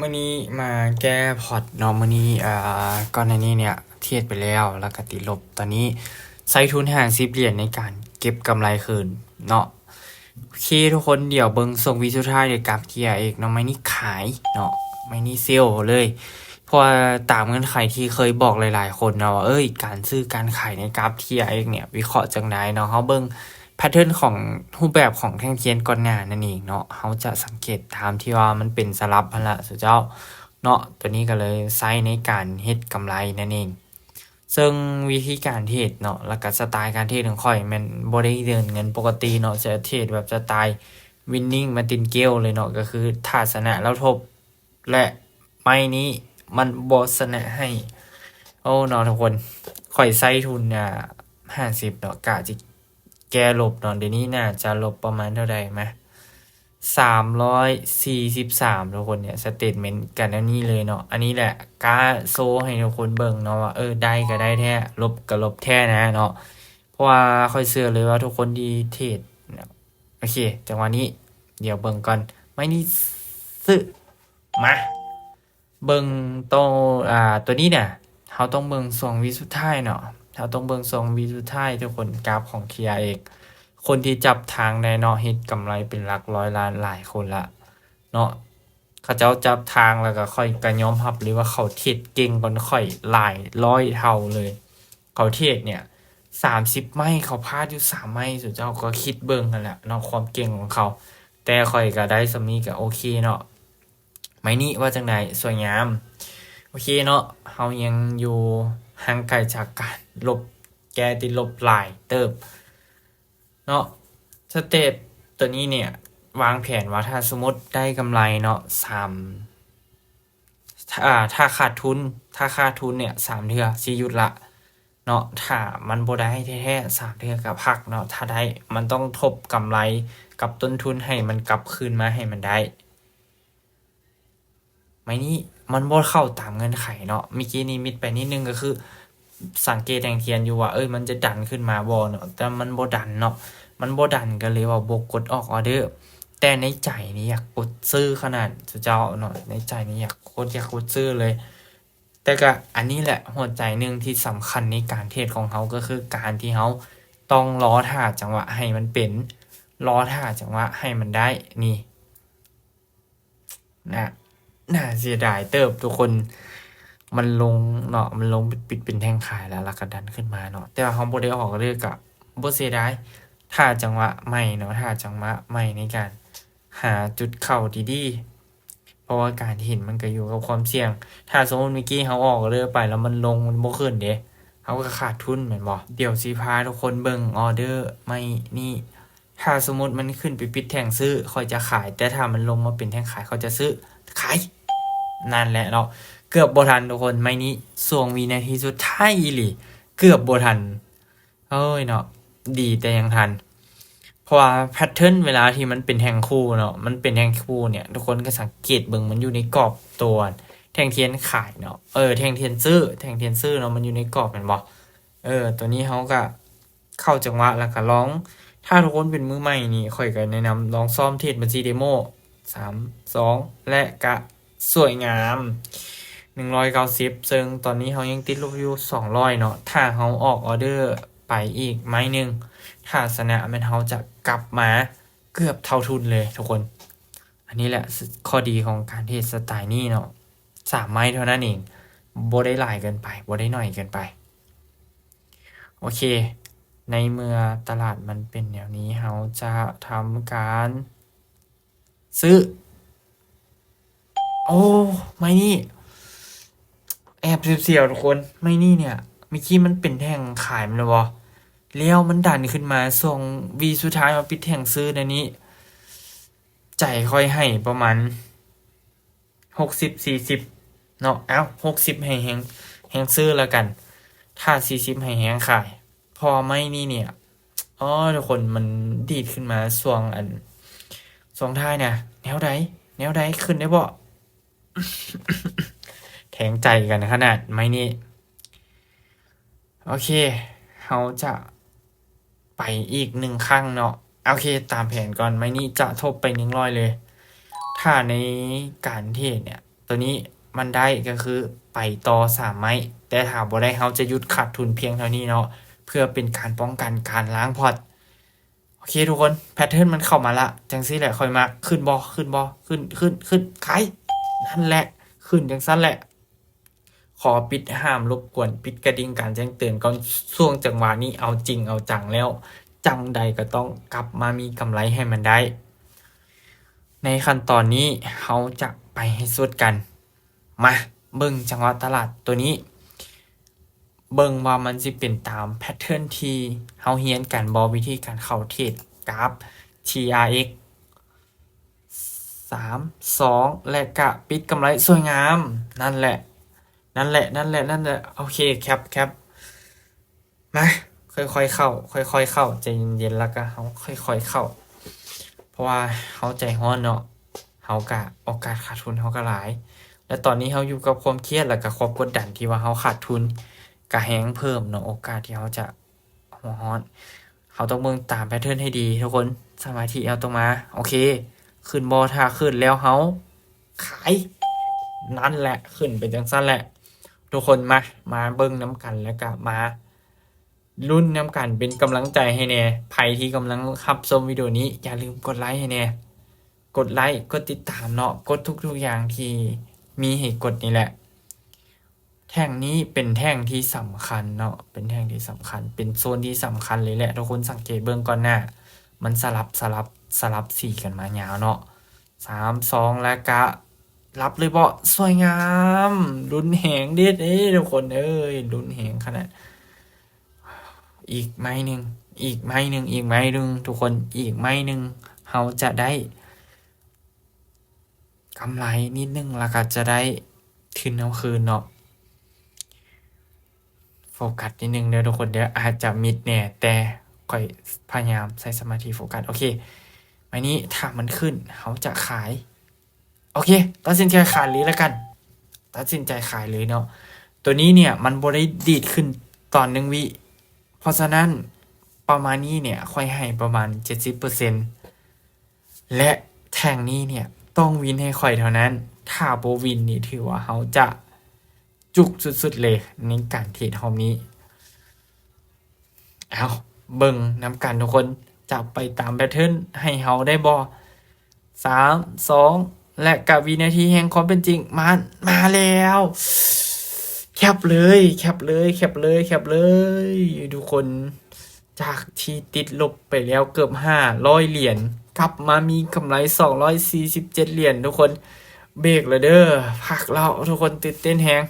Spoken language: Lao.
ມື້ນີ້ມາແກ້ພອດເນາະ ມື້ນີ້ ເອີ ກ່ອນໜ້ານີ້ເນຍເທຣດໄປແລ້ວ ແລ້ວກໍຕິດລົບ ຕອນນີ້ໃຊ້ທຶນຫ້າສິບຫຼຽນໃນການເກັບກຳໄລຄືນເນາະ. ໂອເຄທຸກຄົນ ດຽວເບິ່ງຊ່ວງວິສຸດທ້າຍເດ ກັບ ທີອາເອັກ ເນາະ ໄມ້ນີ້ຂາຍເນາະ ໄມ້ນີ້ເຊວເລີຍ ເພາະວ່າຕາມເງື່ອນໄຂທີ່ເຄີຍບອກຫຼາຍໆຄົນເນາະວ່າ ເອີຍ ການຊື້ການຂາຍໃນກັບ ທີອາເອັກ ເນຍ ວິເຄາະຈັ່ງໃດເນາະ ເຮົາເບິ່ງ ແພັດເທີນຂອງຮູບແບບຂອງແທ່ງທຽນກ່ອນໜ້ານັ້ນເອງເນາະ ເຮົາຈະສັງເກດຕາມທີ່ວ່າມັນເປັນສະຫຼັບຫັ້ນລະ ສູ່ເຈົ້າເນາະ ຕົວນີ້ກໍເລີຍໃຊ້ໃນການເຮັດກຳໄລນັ້ນເອງ. ເຊິ່ງວິທີການເທຣດເນາະ ແລ້ວກໍສະໄຕການເທຣດຂອງຂ້ອຍແມ່ນບໍ່ໄດ້ເດີນເງິນປົກກະຕິເນາະ ຈະເທຣດແບບສະໄຕ winning martingale ເລີຍເນາະ ກໍຄືຖ້າຊະນະແລ້ວທົບ ແລະ ໄມ້ນີ້ມັນບໍ່ຊະນະໃຫ້ ໂອ້ເນາະທຸກຄົນ ຂ້ອຍໃຊ້ທຶນ ອ່າ ຫ້າສິບເນາະ ກະຊິແກ້ລົບເນາະ ດຽວນີ້ໜ້າຈະລົບປະມານເທົ່າໃດມາ ສາມຮ້ອຍສີ່ສິບສາມ ທຸກຄົນເນຍ ສະເຕດເມັນກະແນວນີ້ເລີຍເນາະ ອັນນີ້ແຫຼະ ກະໂຊໃຫ້ທຸກຄົນເບິ່ງເນາະວ່າ ເອີ ໄດ້ກະໄດ້ແທ້ ລົບກະລົບແທ້ນະເນາະ ເພາະວ່າຂ້ອຍເຊື່ອເລີຍວ່າທຸກຄົນທີ່ເທຣດເນາະ ໂອເຄ ຈັງຫວະນີ້ ດຽວເບິ່ງກ່ອນ ໄມ້ນີ້ຊື້ ມາເບິ່ງໂຕ ອ່າ ຕົວນີ້ນະ ເຮົາຕ້ອງເບິ່ງຊ່ວງວິສຸດທ້າຍເນາະ ເຮົາຕ້ອງເບິ່ງຊ່ວງວິສຸດທ້າຍທຸກຄົນ ກາບຂອງ ທີອາເອັກ ຄົນທີ່ຈັບທາງໄດ້ເນາະ ເຮັດກຳໄລເປັນຫຼັກຮ້ອຍລ້ານຫຼາຍຄົນລະເນາະ ເຂົາເຈົ້າຈັບທາງ ແລ້ວກໍຂ້ອຍກໍຍອມຮັບເລີຍວ່າເຂົາເທຣດເກັ່ງກວ່າຂ້ອຍຫຼາຍຮ້ອຍເທົ່າເລີຍ ເຂົາເທຣດເນຍ ສາມສິບໄມ້ ເຂົາພາດຢູ່ສາມໄມ້ ເຈົ້າກໍຄິດເບິ່ງຫັ້ນແຫຼະເນາະ ຄວາມເກັ່ງຂອງເຂົາ ແຕ່ຂ້ອຍກໍໄດ້ສ່ຳນີ້ກໍໂອເຄເນາະ ໄມ້ນີ້ວ່າຈັ່ງໃດ ສວຍງາມ ໂອເຄເນາະ ເຮົາຍັງຢູ່ຫ່າງໄກຈາກການລົບ ແກ້ຕິດລົບຫຼາຍເຕີບເນາະ ສະເຕບຕົວນີ້ເນຍ ວາງແຜນວ່າຖ້າສົມມຸດໄດ້ກຳໄລເນາະ ສາມ ຖ້າ ຖ້າຂາດທຶນ ຖ້າຂາດທຶນເນຍ ສາມເທື່ອຊິຢຸດລະເນາະ ຖ້າມັນບໍ່ໄດ້ແທ້ໆ ສາມເທື່ອກໍພັກເນາະ ຖ້າໄດ້ມັນຕ້ອງທົບກຳໄລກັບຕົ້ນທຶນໃຫ້ມັນກັບຄືນມາໃຫ້ມັນໄດ້ ໄມ້ນີ້ມັນບໍ່ເຂົ້າຕາມເງື່ອນໄຂເນາະ ເມື່ອກີ້ນິມິດໄປນິດໜຶ່ງ ກໍຄືສັງເກດແທ່ງທຽນຢູ່ວ່າ ເອີຍ ມັນຈະດັນຂຶ້ນມາບໍ່ເນາະ ແຕ່ມັນບໍ່ດັນເນາະ ມັນບໍ່ດັນກໍເລີຍວ່າບໍ່ກົດອອກອໍເດີ ແຕ່ໃນໃຈນີ້ຢາກກົດຊື້ຂະໜາດເຈົ້າເນາະ ໃນໃຈນີ້ຢາກ ໂຄດຢາກກົດຊື້ເລີຍ ແຕ່ກະອັນນີ້ແຫຼະຫົວໃຈໜຶ່ງທີ່ສຳຄັນໃນການເທຣດຂອງເຮົາ ກໍຄືການທີ່ເຮົາຕ້ອງລໍຖ້າຈັງຫວະໃຫ້ມັນເປັນ ລໍຖ້າຈັງຫວະໃຫ້ມັນໄດ້ ນີ້ ໜ້າ ໜ້າເສຍດາຍເຕີບທຸກຄົນ ມັນລົງເນາະ ມັນລົງປິດເປັນແທ່ງຂາຍແລ້ວ ແລ້ວກໍດັນຂຶ້ນມາເນາະ ແຕ່ວ່າເຮົາບໍ່ໄດ້ອອກເລີຍ ກະບໍ່ເສຍດາຍ ຖ້າຈັງຫວະໃໝ່ເນາະ ຖ້າຈັງຫວະໃໝ່ໃນການຫາຈຸດເຂົ້າດີໆ ເພາະວ່າການເທຣດມັນກໍຢູ່ກັບຄວາມສ່ຽງ ຖ້າສົມມຸດເມື່ອກີ້ເຮົາອອກເລີໄປແລ້ວມັນລົງ ມັນບໍ່ຂຶ້ນເດ້ ເຮົາກໍຂາດທຶນແມ່ນບໍ່? ດຽວຊິພາທຸກຄົນເບິ່ງອໍເດີໄມ້ນີ້ ຖ້າສົມມຸດມັນຂຶ້ນໄປປິດແທ່ງຊື້ ຂ້ອຍຈະຂາຍ ແຕ່ຖ້າມັນລົງມາເປັນແທ່ງຂາຍ ຂ້ອຍຈະຊື້ ຂາຍ ນັ້ນແຫຼະເນາະ ເກືອບບໍ່ທັນທຸກຄົນ ໄມ້ນີ້ຊ່ວງວິນາທີສຸດທ້າຍອີ່ຫຼີ ເກືອບບໍ່ທັນ ໂອ້ຍເນາະ ດີແຕ່ຍັງທັນ ເພາະວ່າແພັດເທີນເວລາທີ່ມັນເປັນແທ່ງຄູ່ເນາະ ມັນເປັນແທ່ງຄູ່ເນຍ ທຸກຄົນກໍສັງເກດເບິ່ງ ມັນຢູ່ໃນກອບຕົວແທ່ງທຽນຂາຍເນາະ ເອີ ແທ່ງທຽນຊື້ ແທ່ງທຽນຊື້ເນາະ ມັນຢູ່ໃນກອບແມ່ນບໍ່? ເອີ ຕົວນີ້ເຮົາກໍເຂົ້າຈັງຫວະ ແລ້ວກໍລອງ ຖ້າທຸກຄົນເປັນມືໃໝ່ນີ້ ຂ້ອຍກໍແນະນຳລອງຊ້ອມເທຣດບັນຊີເດໂມ ສາມ ສອງ ແລະກະສວຍງາມ ໜຶ່ງຮ້ອຍເກົ້າສິບ ເຊິ່ງຕອນນີ້ເຮົາຍັງຕິດລົບຢູ່ສອງຮ້ອຍເນາະ ຖ້າເຮົາອອກອໍເດີໄປອີກໄມ້ໜຶ່ງ ຖ້າຊະນະແມ່ນເຮົາຈະກັບມາເກືອບເທົ່າທຶນເລີຍທຸກຄົນ ອັນນີ້ແຫຼະຂໍ້ດີຂອງການເທຣດສະໄຕນີ້ເນາະ ສາມໄມ້ເທົ່ານັ້ນເອງ ບໍ່ໄດ້ຫຼາຍເກີນໄປ ບໍ່ໄດ້ໜ້ອຍເກີນໄປ ໂອເຄ ໃນເມື່ອຕະຫຼາດມັນເປັນແນວນີ້ ເຮົາຈະທຳການ ຊື້ ໂອ້ ໄມ້ນີ້ ແອບສຽວໆ ທຸກຄົນ ໄມ້ນີ້ເນຍ ເມື່ອກີ້ມັນເປັນແທ່ງຂາຍແມ່ນບໍ່? ແລ້ວມັນດັນຂຶ້ນມາຊ່ວງວິສຸດທ້າຍມາປິດແທ່ງຊື້ແນວນີ້ ໃຈຂ້ອຍໃຫ້ປະມານຫົກສິບ ສີ່ສິບເນາະ ເອົ້າ ຫົກສິບໃຫ້ແຮງ ແຮງຊື້ລະກັນ ຖ້າສີ່ສິບໃຫ້ແຮງຂາຍ ເພາະວ່າໄມ້ນີ້ເນຍ ອໍ ທຸກຄົນ ມັນດີດຂຶ້ນມາຊ່ວງອັນ ຊ່ວງທ້າຍນະ ແນວໃດ ແນວໃດ ຂຶ້ນໄດ້ບໍ່? ແທງໃຈກັນຂະໜາດໄມ້ນີ້ ໂອເຄ ເຮົາຈະໄປອີກໜຶ່ງຄັ້ງເນາະ ໂອເຄ ຕາມແຜນກ່ອນ ໄມ້ນີ້ຈະທົບໄປໜຶ່ງຮ້ອຍເລີຍ ຖ້າໃນການເທຣດເນຍ ໂຕ ຕົວນີ້ມັນໄດ້ກໍຄືໄປຕໍ່ສາມໄມ້, ແຕ່ຖ້າບໍ່ໄດ້ ເຮົາຈະຢຸດຂາດທຶນພຽງເທົ່ານີ້ເນາະ ເພື່ອເປັນການປ້ອງກັນການລ້າງພອດ. ໂອເຄທຸກຄົນ, ແພັດເທີນມັນເຂົ້າມາລະ, ຈັ່ງຊີ້ແຫຼະຂ້ອຍມັກ. ຂຶ້ນບໍ່? ຂຶ້ນບໍ່? ຂຶ້ນ ຂຶ້ນ ຂຶ້ນ ຂາຍ. ນັ້ນແຫຼະ, ຂຶ້ນຈັ່ງຊັ້ນແຫຼະ. ຂໍປິດຫ້າມລົບກວນ, ປິດກະດິ່ງການແຈ້ງເຕືອນກ່ອນ. ຊ່ວງຈັງຫວະນີ້ເອົາຈິງເອົາຈັງແລ້ວ, ຈັ່ງໃດກໍຕ້ອງກັບມາມີກຳໄລໃຫ້ມັນໄດ້. ໃນຂັ້ນຕອນນີ້ເຮົາຈະໄປໃຫ້ສຸດກັນ. ມາເບິ່ງຈັງຫວະຕະຫຼາດຕົວນີ້, ເບິ່ງວ່າມັນຊິເປັນຕາມແພັດເທີນທີ່ເຮົາຮຽນກັນບໍ່? ວິທີການເຂົ້າເທຣດກາຟ ທີອາເອັກ ສາມ ສອງ ແລະກະປິດກຳໄລສວຍງາມ. ນັ້ນແຫຼະ ນັ້ນແຫຼະ ນັ້ນແຫຼະ ນັ້ນແຫຼະ. ໂອເຄ ແຄັບ ແຄັບ. ມາ ຄ່ອຍໆເຂົ້າ ຄ່ອຍໆເຂົ້າ ໃຈເຢັນໆ ແລ້ວກະເຮົາຄ່ອຍໆເຂົ້າ ເພາະວ່າເຮົາໃຈຮ້ອນເນາະ, ເຮົາກະ ໂອກາດຂາດທຶນເຮົາກະຫຼາຍ ແລະຕອນນີ້ເຮົາຢູ່ກັບຄວາມຄຽດ ແລະກະຄວາມກົດດັນທີ່ວ່າເຮົາຂາດທຶນກະແຮງເພີ່ມເນາະ, ໂອກາດທີ່ເຮົາຈະຫົວຮ້ອນ. ເຮົາຕ້ອງເບິ່ງຕາມແພັດເທີນໃຫ້ດີທຸກຄົນ, ສະມາທິເຮົາຕ້ອງມາ. ໂອເຄ ຂຶ້ນບໍ່? ຖ້າຂຶ້ນແລ້ວເຮົາຂາຍ. ນັ້ນແຫຼະ ຂຶ້ນໄປຈັ່ງຊັ້ນແຫຼະ. ທຸກຄົນມາ ມາເບິ່ງນຳກັນ ແລ້ວກະມາລຸ້ນນຳກັນ ເປັນກຳລັງໃຈໃຫ້ແດ່. ໃຜທີ່ກຳລັງຮັບຊົມວິດີໂອນີ້ ຢ່າລືມກົດໄລໃຫ້ແດ່, ກົດໄລ ກົດຕິດຕາມເນາະ, ກົດທຸກໆຢ່າງທີ່ມີໃຫ້ກົດນີ້ແຫຼະ. ແທ່ງນີ້ເປັນແທ່ງທີ່ສຳຄັນເນາະ, ເປັນແທ່ງທີ່ສຳຄັນ ເປັນໂຊນທີ່ສຳຄັນເລີຍແຫຼະ. ທຸກຄົນສັງເກດເບິ່ງກ່ອນໜ້າ ມັນສະຫຼັບ ສະຫຼັບ ສະຫຼັບສີກັນມາຍາວເນາະ. ສາມ ສອງ ແລ້ວກະ ລັບເລີຍເບາະ. ສວຍງາມ ລຸ້ນແຮງເດ້ເດ້ທຸກຄົນເອີຍ, ລຸ້ນແຮງຂະໜາດ. ອີກໄມ້ໜຶ່ງ ອີກໄມ້ໜຶ່ງ ອີກໄມ້ໜຶ່ງ ທຸກຄົນ, ອີກໄມ້ໜຶ່ງ ເຮົາຈະໄດ້ກຳໄລນິດໜຶ່ງ ແລ້ວກໍຈະໄດ້ທຶນເຮົາຄືນເນາະ. ໂຟກັສນິດໜຶ່ງເດີທຸກຄົນເດີ, ອາດຈະມິດແດ່ ແຕ່ຂ້ອຍພະຍາຍາມໃຊ້ສະມາທິໂຟກັສ. ໂອເຄ ໄມ້ນີ້ຖ້າມັນຂຶ້ນ ເຮົາຈະຂາຍ. ໂອເຄ ຕັດສິນໃຈຂາຍເລີຍລະກັນ, ຕັດສິນໃຈຂາຍເລີຍເນາະ. ຕົວນີ້ເນ່ຍມັນບໍ່ໄດ້ດີດຂຶ້ນຕອນໜຶ່ງວິ, ເພາະສະນັ້ນປະມານນີ້ເນ່ຍຂ້ອຍໃຫ້ປະມານເຈັດສິບເປີເຊັນ ແລະແທ່ງນີ້ເນ່ຍຕ້ອງວິນໃຫ້ຂ້ອຍເທົ່ານັ້ນ, ຖ້າບໍ່ວິນນີ້ຖືວ່າເຮົາຈະຈຸກສຸດໆເລີຍໃນການເທຣດຮອບນີ້. ເອົາ ເບິ່ງນຳກັນທຸກຄົນ, ຈະໄປຕາມແພັດເທີນໃຫ້ເຮົາໄດ້ບໍ່? ສາມ ສອງ ແລະກະວິນາທີແຫ່ງຄວາມເປັນຈິງ ມາ ມາແລ້ວ. ແຄັບເລີຍ ແຄັບເລີຍ ແຄັບເລີຍ ແຄັບເລີຍ ທຸກຄົນ. ຈາກທີ່ຕິດລົບໄປແລ້ວເກືອບຫ້າຮ້ອຍຫຼຽນ ກັບມາມີກຳໄລສອງຮ້ອຍສີ່ສິບເຈັດຫຼຽນທຸກຄົນ. ເບກແລ້ວເດີ, ພັກແລ້ວທຸກຄົນ, ຕື່ນເຕັ້ນແຮງ.